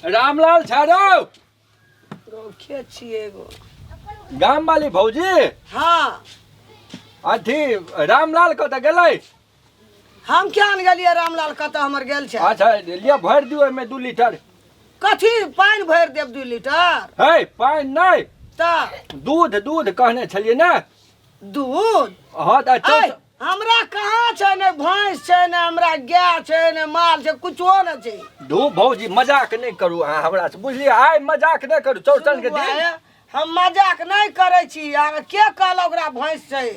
रामलाल छै रौ। रौ के छियै एगो? गाम वाली भौजी। हाँ। अथी रामलाल कतऽ गेलै? हम क्या ने गेलियै, रामलाल कतऽ हमर गेल छै। अच्छा लिअ, भरि दियौ ओहिमे 2 लीटर। कथी पानि भरि देब 2 लीटर? हे, पानि नहि। तऽ? दूध, दूध कहने छलियै ने। दूध? हँ तऽ। ऐ, हमरा कहाँ छै? ने भैंस छै, ने हमरा गाय छै, ने माल छै, कुछो ने छै। धू भौजी, मजाक नहि करू अहाँ हमरा से, बुझलियै? आइ मजाक नहि करू चौड़चन के सुनू दिन। आइ, हम मजाक नहि करै छी। अहाँ के कहलक ओकरा भैंस छै?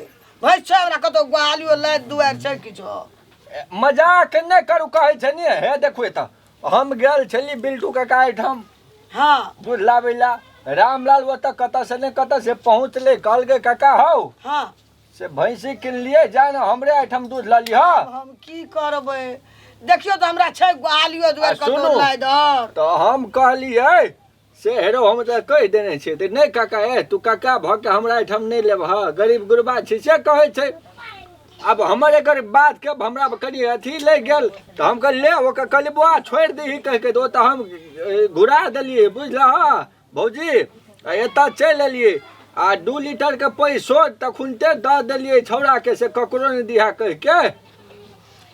भैंस छै हमरा कतौ गोहालियो लादि दुआरि छै किछो? मजाक नहि करू कहै छै ने। हे देखू, एतऽ हम गेल छली बिल्टू काका एहिठाम दूध लाबै ला। रामलाल ओतऽ कतऽ से ने कतऽ से पहुँचलै, कहलकै काका हौ, से भैंसी किनलियै, जा ने हमरे एहिठाम दूध लऽ लिहऽ। हम की करबै? देखियौ तऽ हमरा छै गोहालियो दुआरि आ कतौ सुनू। लादि आओर? तऽ हम कहलियै से हेरो, हम तऽ कहि देने छियै तऽ नहि काका, ए तू काका भऽ के हमरा एहिठाम नहि लेबह, गरीब गुरबा छी, से कहै छै। आब हमर एकर बातके हमरा कनि अथी लागि गेल, तऽ हम कहलियै ले, ओकर कहलियै बौआ छोड़ि दही कहिके, तऽ ओ तऽ हम घुरा देलियै, बुझलह भौजी? आ एतऽ चलि एलियै आ 2 लीटरके पैसो तखुनते दऽ देलियै छौड़ाके, से ककरो नहि दिहा कहिके।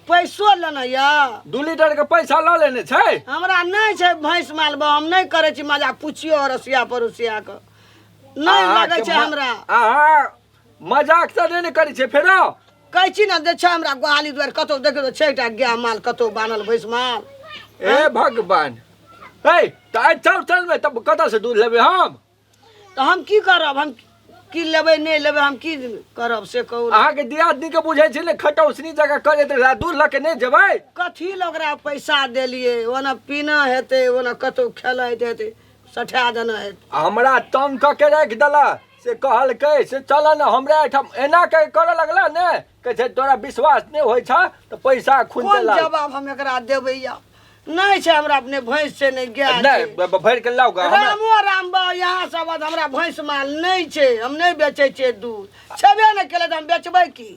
पैसो लेना यऽ? 2 लीटरके पैसा लऽ लेने छै। हमरा नहि छै भैंस माल बा, हम नहि करै छी मजाक। पुछियौ अड़ोसिया पड़ोसिया के, नहि लगै छै हमरा। अहाँ मजाक तऽ नहि ने करै छियै फेरो? कहै छी ने जे छै हमरा गोहाली दुआरि कतौ, देखियौ तऽ छै एकटा गाय माल कतौ बान्हल भैंस माल। हे भगवान, हे तऽ आइ चौड़चनमे तब कतऽसँ दूध लेबै हम? तऽ हम की करब? हम की लेबै, नहि लेबै, हम की करब से कहू ने। अहाँके दियादनीके बुझै छी ने, खटौसनी जकाँ करैत रहै, दूध लऽ के नहि जेबै? कथी लए ओकरा पैसा देलियै? ओना पीना हेतै, ओना कतौ खेलैत हेतै, सठा देना हेतै। आ हमरा तंग कऽ के राखि देलक। से कहलकै से चल ने हमरा एहिठाम, एना के करऽ लगला ने, कहै छै तोरा विश्वास नहि होइ छह तऽ पैसा खुनते कोन लाउ। जवाब हम एकरा देबै? या नहि छै हमरा, अपने भैंस छै, नहि गाय नहि छै। भरि के लाउ गा हमरा। रामो राम बा, यहाँ सब हमरा भैंस माल नहि छै, हम नहि बेचै छियै दूध। छेबे नहि केलै तऽ हम बेचबै की?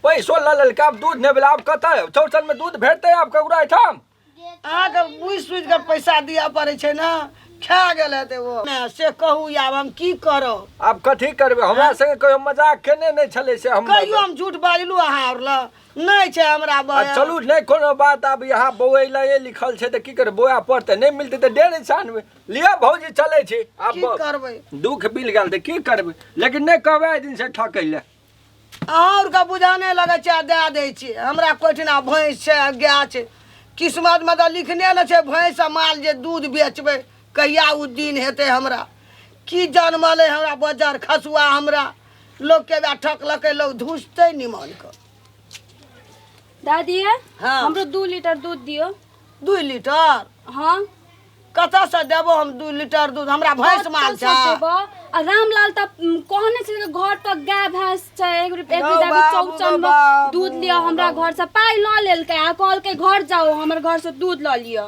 पैसो लऽ लेलकै, आब दूध नहि भेलै। आब कतऽ चौड़चनमे दूध भेटतै आब ककरो एहिठाम? अहाँके बुझि सुझि कऽ पैसा दिअ पड़ै छै ने, खा गेल हेतै ओ ने, से कहू आब हम की करब? आब कथी करबै? हमरा संगे कहियो मजाक केने नहि छलै से हम कहियो हम झूठ बाजलू अहाँ आओर लए? नहि छै हमरा आ बया। चलू, नहि कोनो बात। आब यहाँ बौए लए लिखल छै तऽ की करबै? बौआ पड़तै, नहि मिलतै तऽ डेढ़ इंसान लिअ भौजी, चलै छी आब। की करबै? दुख मिल गेल तऽ की करबै? लेकिन नहि कहबै एहि दिन से ठकै लए। अहाँ आओरके बुझाने लगै छै आ दए दै छियै। हमरा कोइठिना भैंस छै आ गाय छै? किस्मतमे तऽ लिखने ने छै भैंस आ माल जे दूध बेचबै। कहिया ओ दिन हेतै? हमरा की जनमलै हमरा बजर खसुआ? हमरा लोकके वएह ठकलकै, लोक धुसतै निमनके। दादी। हाँ। हमरो 2 लीटर दूध दियो। 2 लीटर? हाँ। कतऽसँ देबो हम 2 लीटर दूध? हमरा भैंस माल कतऽसँ छै? देबो? आ रामलाल तऽ कहने छै जे घर पर गाय भैंस छै, एक रुपया एक गौ दाबी बाबू, चौचन गौ में बाबू, दूध लिअ। हमरा घर से पाइ लऽ लेलकै आ कहलकै घर जाओ, हमर घर से दूध लऽ लिअ।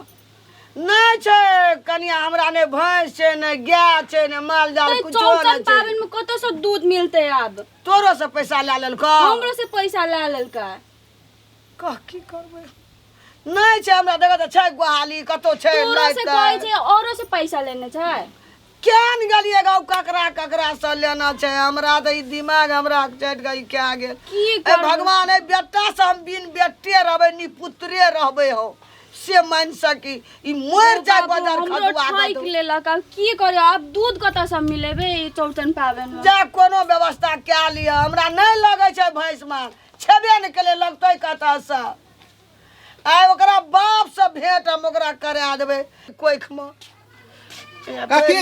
नहि छै कनिया, हमरा नहि भैंस छै, नहि गाय छै, नहि माल जाल, तऽ कुछो चौचन नहि छै। पाबनि में कतऽ से दूध मिलतै आब? तोरो से पैसा लए लेलकौ? हमरो से पैसा लए लेलकै। कह, की करबै? नहि छै हमरा, देखऽ तऽ छै गोहाली कतौ छै? तोरो से लाइते। कहै छै, औरो से पैसा लेने छै। केहन गेलियै गाँव, ककरा ककरा से लेना छै? हमरा तऽ ई दिमाग हमरा चटि कऽ ई कए गेल। की ए करबै? भगवान, ए बेटा से हम बिन बेटे रहबै, नि पुत्रे रहबै हो से मान सकी, ई मरि जाय बाबू, बजार हमरो खदुआ ठकि कतौ। लेलक। आब की करियो? आब दूध कतऽ से मिलेबै ई चौड़चन पाबनि में? जा, कोनो व्यवस्था कए लिअ। हमरा नहि लगै छै, भैंस माल छेबे नहि केलै, लगतै कतऽसँ? आइ ओकरा बापसँ भेंट हम ओकरा करा देबै कोखिमे। काकी,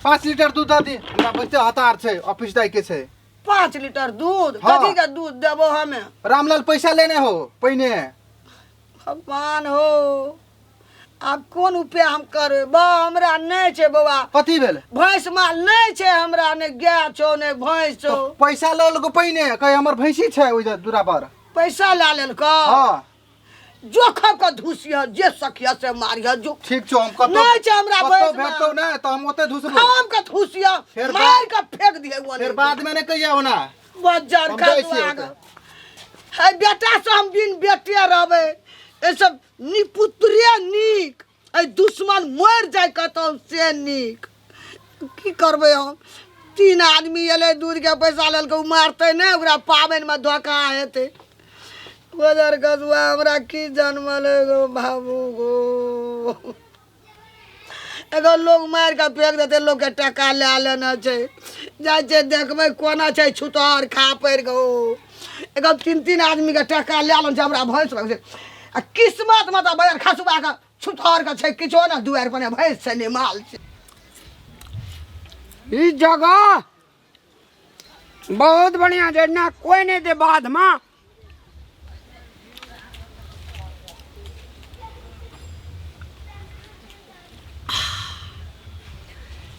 5 लीटर दूध दऽ दी हमरा, बहुते हतार छै, ऑफिस जाइके छै। 5 लीटर दूध? हाँ। कथी के दूध देबो हमे? रामलाल पैसा लेने हो पहिने। भगवान हो, आब कोन उपाय हम करबै? बा, हमरा नहि छै बौआ। कथी भेल? भैंस माल नहि छै हमरा, नहि गाय छौ, नहि भैंस छौ। तऽ पैसा लऽ लेलको पहिने, कहे हमर भैंसी छै ओहि दूरा पर। पैसा लए लेलकौ? हाँ। जोखब के धुसिह, जे सखिया से मारिह जो। ठीक छौ, हम कतौ नहि छै हमरा कतौ भैंस माल। भेटतौ नहि तऽ हम ओते धुसबो। खाम के धुसिह, फेर मार के फेंक दिहे ओने। फेर बाद में नहि कहिया ओना। बज्जर हम जाइ छियै खसुआ ओतऽ। हे बेटा से हम बिन बेटे रहबै, ए सब निपुत्रे नीक। एहि दुश्मन मरि जाय कतौ से नीक। की करबै हम? 3 आदमी एलै दूधके पैसा लेलकै, ओ मारतै नहि, ओकरा पाबनिमे धोखा हेतै। बजर कसुआ हमरा की जनमल गो बाबू गो। एगो लोग मारि कऽ फेंक देतै, लोकके टका लए लेने छै। जाइ छै देखबै कोना छै छुतहर खा पड़ि गो। एगो 3-3 आदमीके टका लए लेने छै, हमरा भैंस लग छै। आ किस्मतमे तऽ बजर खसुआके छुतहरके छै किछो ने, दुआरि पर ने भैंस छै ने माल छै। ई जगह बहुत बढ़िया छै ना, कोई नहीं दे बाद में।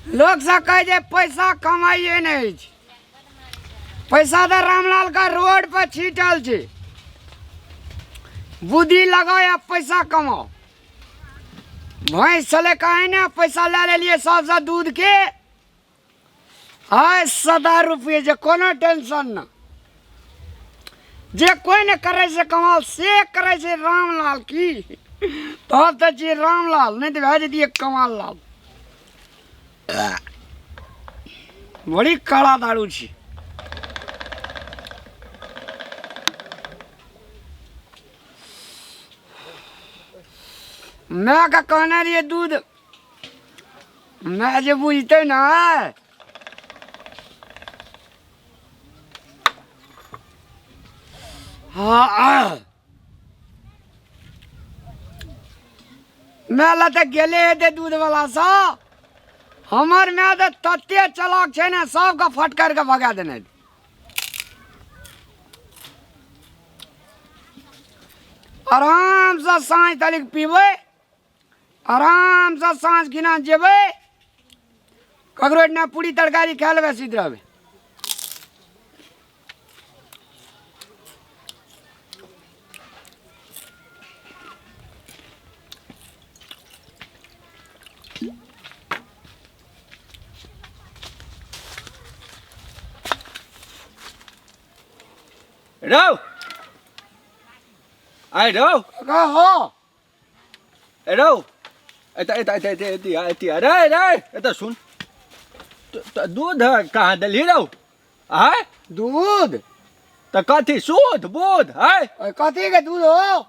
लोग सब कहे जे पैसा कमाइए नहीं छै, पैसा तो रामलाल का रोड पर छीटल छै। बुद्धि लगाओ या पैसा कमाओ। भैंस छलै कहे ने पैसा लए लेलियै सबसँ दूध के, आय सदा रुपये जे कोनो टेंशन न। जे कोई ने करे से कमाल से करे छै रामलाल की, तब तऽ छियै रामलाल, नहीं तऽ भए जैतियै कमाल लाल। बड़ी काला दारू छी। मायके कहने रहियै दूध, माय जे बुझतै ने। हाँ माय लए तऽ गेले हेतै दूधवला सब। हमर माय तऽ तते चलाक छै ने, सबके फटकारि कऽ भगा देने। आरामसँ साँझ तलिक पीबै, आरामसँ साँझ खिना जेबै, ककरो एहिठिना पूरी तरकारी खा लेबै, सुति रहबै। रौ आइ रौ कहो रौ एतऽ एतऽ एतऽ एतऽ एतऽ एतऽ रे रे एतऽ सुन, दूध कहाँ देलही रौ? आय दूध तऽ कथी सूध बोध आय कथी के दूध हो?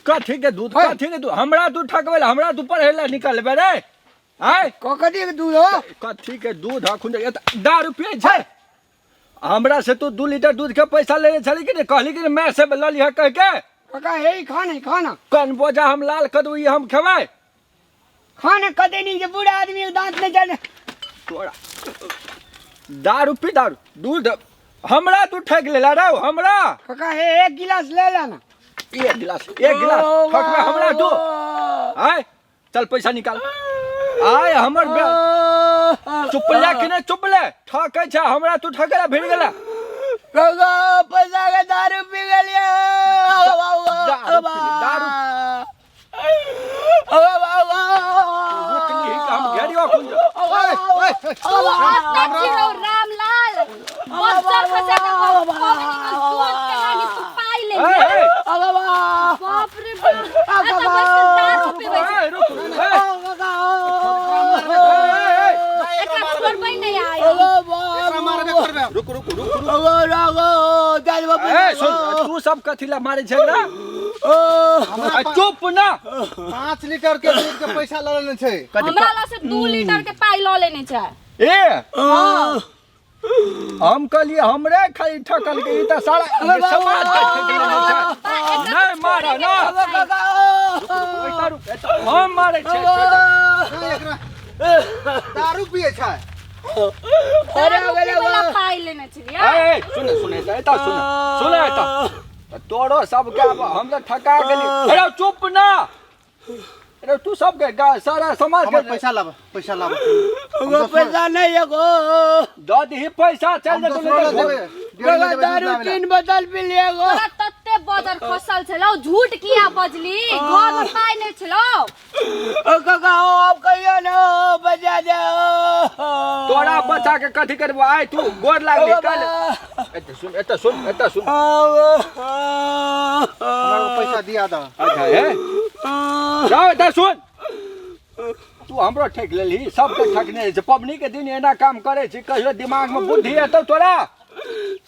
कथी के दूध? कथी के दूध? हमरा दूध ठकबै ला, हमरा दूध पढ़ै ला निकलबै रे। आय कथी के दूध हो? कथी के दूध अखुन दारू पियै छै? हमरा से तू 2 लीटर दूध के पैसा लेने छली कि नहीं? कहली कि मैं से ल लिह कह के। काका हे खाने खाना कन बोझा हम लाल कदू ई हम खेबै खाने कदे नहीं जे बूढ़ा आदमी दांत नहीं जाने। तोरा दारू पी, दारू दूध हमरा तू ठक लेला रे हमरा। काका हे एक गिलास ले लेना। एक गिलास, एक गिलास ठकबे हमरा तू। आय चल पैसा निकाल। आय हमर चुप ले कि नहीं चुप ले, ठकै छै हमरा तू ठकै ला भिड़ गेला। काका पैसा के दारू पी गेलियै। दारू रुक हम घेरियो खुन। रामलाल बच्चा खसा के दूध के लागी तू पाई ले। बाप रे बाप, आ त बस दारू पीबै छै। रुक एकरा छोड़बै नहीं आय। रुक रुक रुक रुक। ए सुन, तू सब कथी ला मारे छै एकरा? चुप ना। 5 लीटर के दूध के पैसा ल लेने छै। हमरा ला से 2 लीटर के पाई ल लेने छै। ए हम कहलिए हमरे खाली ठकल के, ई त सारा समाज के ठक लेने छै। नहीं मारा ना, रुक हम मारे छै। दारू पिए छै। अरे वाला पाई लेने छलियै। ए सुन सुन एता सुन सुन एता तोरो सबके अब हम त ठका गेली। अरे चुप ना। अरे तू सबके सारा समाज के पैसा लाब, पैसा लाब। पैसा नहीं एगो दऽ दही पैसा, चल जेतौ। दारू 3 बोतल पी लिये गो। तोरा तते बजर खसल छलौ, झूठ किया बजली? घर में पाई नहीं छलौ। ओ काका आप कहियो ना बचा दे। तोरा बचा के कथी करबो? आय तू गोर लागली कल। एते सुन, एते सुन, एते सुन। हमरा पैसा दिया द। अच्छा हे जाओ एते सुन। तू हमरो ठकि लेलही, सबके ठकने रहै छै। पबनी के दिन एना काम करै छी, कहियो दिमाग में बुद्धि एतौ तोरा?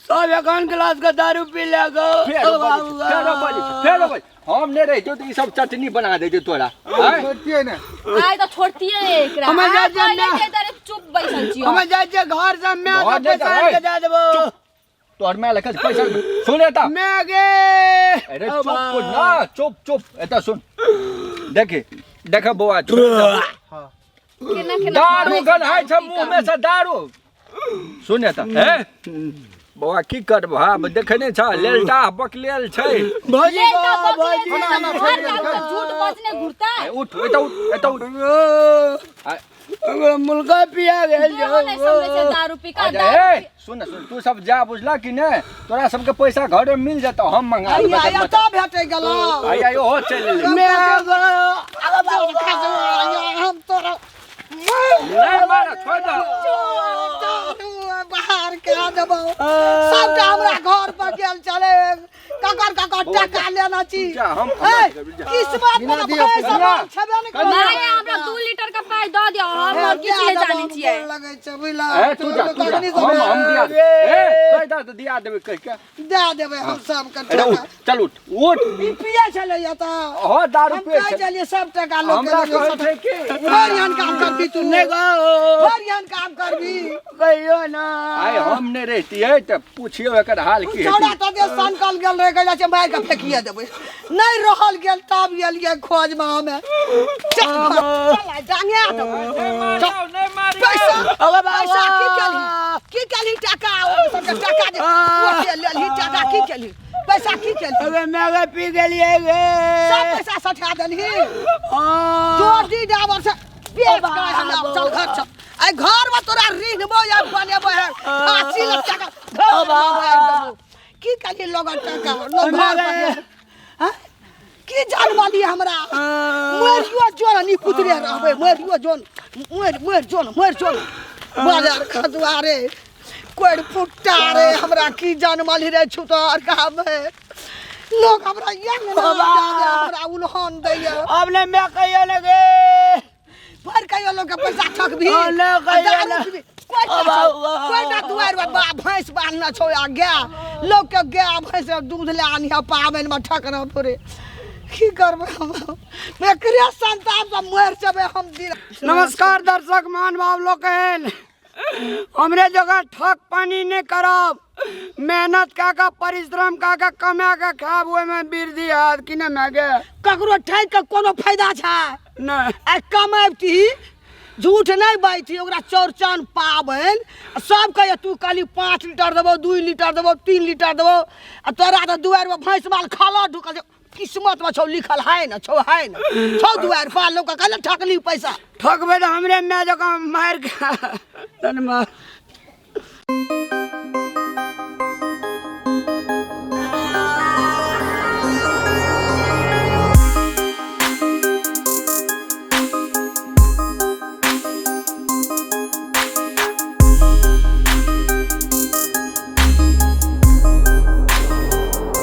सब एखन गिलास के दारू पी ले गो। फेरो बजै छै, फेरो बजै छै, फेरो बजै। हम नहि रहितौ तऽ ई सब चटनी बना दैतौ तोरा। आँय? छोड़तियै ने। आइ तऽ छोड़तियै एकरा। हमे अहाँ जाइ छियै पहिले ना। के तरह चुप बैसल छियै। हमे जाइ छियै घर से, मैं घर तऽ नहि पैसा आनि के जाइ। दए देबो। चुप। तोहर माय लखन पैसा सुन एतऽ। मैं गे। अरे चुप ना, चुप चुप, एतऽ सुन। देखी देख बौआ, चुप। हाँ। केना केना दारू करै गन्हाइ छै मुँह में से दारू। सुन एतऽ, हे बौआ, की करबह? आब देखै नहि छह, लेलटा बकलेल छै। भौजी ले गो, तऽ बकले भौजी। छै, ना, ना, घर छोड़ि जाउ तऽ झूठ बजने घुरतै। आइ उठ, एतऽ उठ, एतऽ उठ। आइ हमरा मुलका पिया गेल। देहो नहि समझै छै दारू पी कऽ अच्छा, दारू ए सुन सुन, तू सब जा, बुझला कि नहि? तोरा सबके पैसा घर में मिल जेतौ, हम मंगा देबै। आइया एतऽ भेटै गेलौ। आइ आइ ओहो चलि एलै। मैं गो। हम तोरा नहि मार, छोड़ि दह। बाहर के देबौ सबटा। हमरा घर पर गेल चले, ककर ककर टका लेना छी। जा, हम ए, किस्मत में बिना दिया भैंस पैसा। माल छेबे नहि करै। माय, हमरा 2 लीटर के पाइ दऽ दिअ, हम आओर किछु नहि जानै छियै। लगै छै बुझला। ए तू जा, तू जा, हम दिया देबै। ए कहि दह तऽ दिया देबै कहि के। दए देबै हम सबके अरे उठ, टका। चल उठ, उठ। ई पियै छलै तऽ हो दारू हम पियै कहै छै। छलियै सब टका लोक हमरा कहै छै कि भरि एहन काम करबी तू? नहि गो। भरि एहन काम करबी? कहियो ना। आइ हम नहि रहितियै तऽ पुछियौ एकर हाल की छौड़ा हेतै। तऽ जे सनकल गेल रहे, कहै छै मारि कऽ फेकिए देबै। नहि रहल गेल तब गेलियै खोजमे हमे। चल घर, चल आइ जांगे देबै। नहि मारियौ। पैसा अबे पैसा की केलही? की केलही टाका? ओ सबके टाका जे ओते लेलही टाका, की केलही पैसा? की केलही? अबे मैं गे पी गेलियै गे। सब पैसा सठा देलही जोड़ी डाबर से बेच के। हमरा चल घर चल, आइ घर में तोरा रिहबो या बनेबो है फांसी लटका के घर में मारि देबो। की कहली लोगन टाका लोग घर पर गेल। हाँ? की जानवाली हमरा? मरियो जोन नी पुतरे रहबै, मरियो जोन, मरि मरि जोन, मरि जोन। बाजार खजुआ रे, कोरि फुट्टा रे, हमरा की जानवाली रे छुतर गामे लोग हमरा ये ने हमरा उलहन दैया। अब ने मैं कहियो ने गे। भर कहियो लोग के पैसा ठकबी? हाँ, ले कहियो दारू ने। पीबी। कोई ना अब छौ, अब कोई ना दुआरि पर बा भैंस बान्हने छौ आ गाय, लोग के गाय भैंस के दूध ले आनिह पाबनि में ठकना पूरे। की करबै हम? एकरे संताप से मरि जेबै हम दिन। नमस्कार दर्शक महानुभाव लोकनि, हमरे जगह ठक पानी नहीं करब। मेहनत कए कऽ, परिश्रम कए कऽ कमा कऽ खायब, ओहिमे वृद्धि हैत कि नहि मायगे? ककरो ठकि के कोनो फायदा छै? नहि। आ कमैबती, झूठ नहि बाजती। ओकरा चौरचन पाबनि सब कहैए, तू कहली 5 लीटर देबौ, 2 लीटर देबौ, 3 लीटर देबौ, आ तोरा तऽ दुआरिमे भैंस माल खाला ढुकल छौ। किस्मतमे छौ लिखल है ने, छौ है ने, छौ दुआरि पर लोक कहले ठकली पैसा। ठकबै तऽ हमरे माय जकाँ मारि के धन्यवाद।